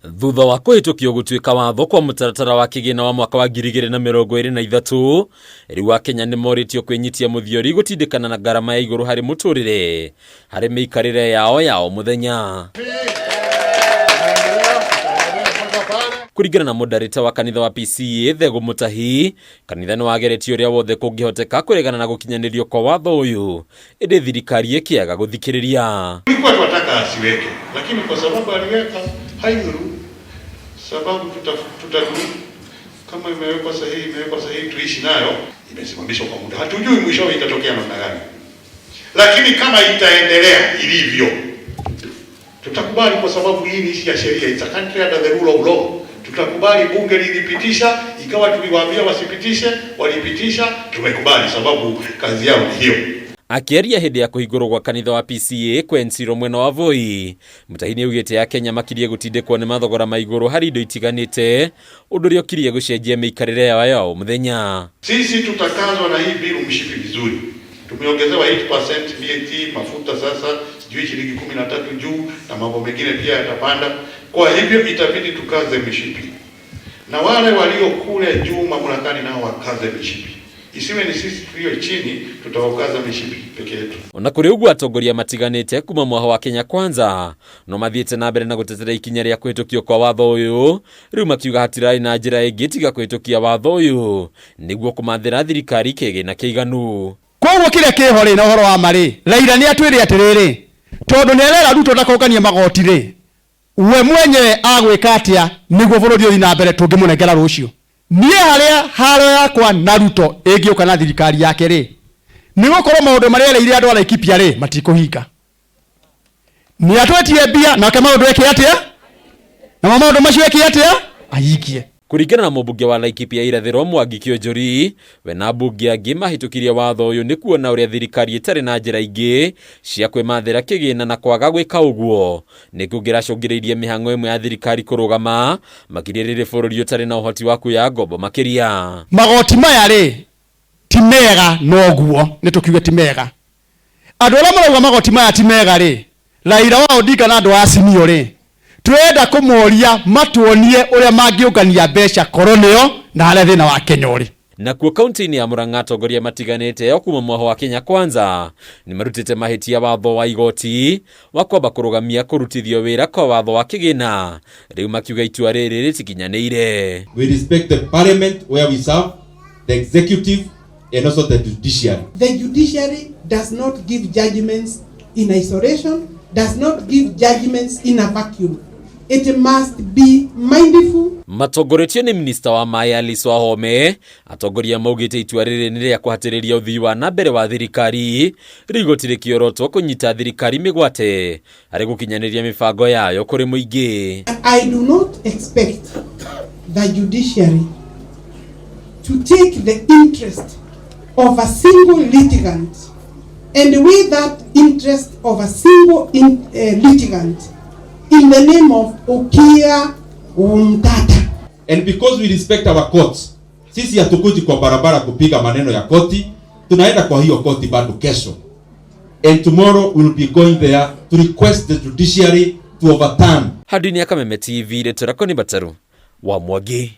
Thutha wa kũhĩtũkio gũtuĩka watho kwa mũtaratara wa kĩgĩna wa mwaka wa 2023, rĩu Akenya nĩ morĩtio kwĩnyitia mũthiori gũtindĩkana na ngarama ya igũrũ harĩ mũtũrĩre harĩ mĩikarĩre yao ya o mũthenya. Kũringana na mũndarĩta wa kanitha wa PCEA Thegũ Mũtahi, kanitha nĩ wageretie ũrĩa wothe kũngĩhoteka kũregana na gũkinyanĩrio kwa watho ũyũ, ĩndĩ thirikari ĩkĩaga gũthikĩrĩria. Tulikuwa twataka asiweke, lakini kwa sababu aliweka haidhuru, sababu tuta kama imewekwa sahihi, imewekwa sahihi, tuishi nayo. Imesimamishwa kwa muda, hatujui mwishowe itatokea namna gani, lakini kama itaendelea ilivyo tutakubali, kwa sababu hii ni nchi ya sheria, it's a country under the rule of law. Tutakubali, bunge lilipitisha, ikawa tuliwaambia wasipitishe, walipitisha, tumekubali sababu kazi yao ni hiyo. Akĩaria hĩndĩ ya kũhingũrwo gwa kanitha wa PCEA Kwensiro mwena wa Voi, Mutahi nĩaugĩte Akenya makirie gũtindĩkwo nĩ mathogora ma igũrũ harĩ indo itiganĩte, ũndũ ũrĩa ũkirie gũcenjia mĩikarĩre yao ya o mũthenya. Sisi tutakazwa na hii bill mshipi vizuri. Tumeongezewa 8% VAT, mafuta sasa sijui shilingi 13 juu na mambo mengine pia yatapanda. Kwa hivyo itabidi tukaze mishipi, na wale walio kule juu mamlakani nao wakaze mishipi, isiwe ni sisi tulio chini tutawakaza mishipi peke yetu. Ona kũrĩ ũguo atongoria matiganĩte kuma mwaho wa Kenya Kwanza no mathiĩte na mbere na gũtetera ikinya rĩa kũhĩtũkio kwa watho ũyũ, rĩu makiuga hatirarĩ na njĩra ĩngĩ tiga kũhĩtũkia watho ũyũ nĩguo kũmathĩra thirikari kĩgĩna kĩiganu. Koguo kĩrĩa kĩho rĩ na ũhoro wa ma rĩ, Raila nĩ atwĩre atĩrĩrĩ, tondũ nĩ arera Ruto ndakonganie magoti rĩ, we mwenyewe agwĩka atĩa nĩguo bũrũri ũthiĩ na mbere tũngĩmũnengera rũciũ? Niĩ harĩa haro yakwa na Ruto ĩngĩũka na thirikari yake rĩ, nĩ gũkorwo maũndũ marĩa erĩire andũ a Laikipia rĩ, matikũhinga. Nĩ atwetie mbia nake maũndũ eke atĩa? Namo maũndũ macio eke atĩa? Ahingie. Kũringana na mũmbunge wa Laikipia Irathĩro Mwangi Kĩonjori, we na ambunge angĩ mahĩtũkirie watho ũyũ nĩ kuona ũrĩa thirikari ĩtarĩ na njĩra ingĩ cia kwĩmathĩra kĩgĩna na kwaga gwĩka ũguo nĩ kũngĩracũngĩrĩirie mĩhang'o ĩmwe ya thirikari kũrũgama, makĩria rĩrĩ bũrũri ũtarĩ na ũhoti wa kuoya ngombo makĩria. Magoti maya rĩ, ti mega noguo, nĩ tũkiuge ti mega. Andũ arĩa marauga magoti maya ti mega rĩ, Raila wa Odinga na andũ a Azimio rĩ, twĩrenda kũmoria matuonie ũrĩa mangĩũngania mbeca korwo nĩo na harĩa thĩna wa Kenya ũrĩ. Nakuo kaunti-inĩ ya Murang'a atongoria matiganĩte o kuma mwaho wa Kenya Kwanza nĩmarutĩte mahĩtia watho wa igoti wa kwamba kũrũgamia kũrutithio wĩra kwa watho wa kĩgĩna, rĩu makiuga itua rĩrĩ rĩtikinyanĩire. We respect the parliament where we serve, the executive and also the judiciary. The judiciary does not give judgments in isolation, does not give judgments in a vacuum. It must be mindful. Matongoretio nĩ minista wa maĩ Alice Wahome, atongoria maugĩte itua rĩrĩ nĩ rĩa kũhatĩrĩria ũthii wa na mbere wa thirikari, rĩu igoti rĩkĩorotwo kũnyita thirikari mĩgwate harĩ gũkinyanĩria mĩbango yayo kũrĩ mũingĩ. I do not expect the judiciary to take the interest of a single litigant and weigh that interest of a single litigant in the name of Okiya Omtatah. And because we respect our courts, sisi hatukuji kwa barabara kupiga maneno ya koti, tunaenda kwa hiyo koti bado kesho. And tomorrow we will be going there to request the judiciary to overturn. Handũ-inĩ ya Kameme TV, rĩtwa rĩakwa nĩ Bataru wa Mwangi.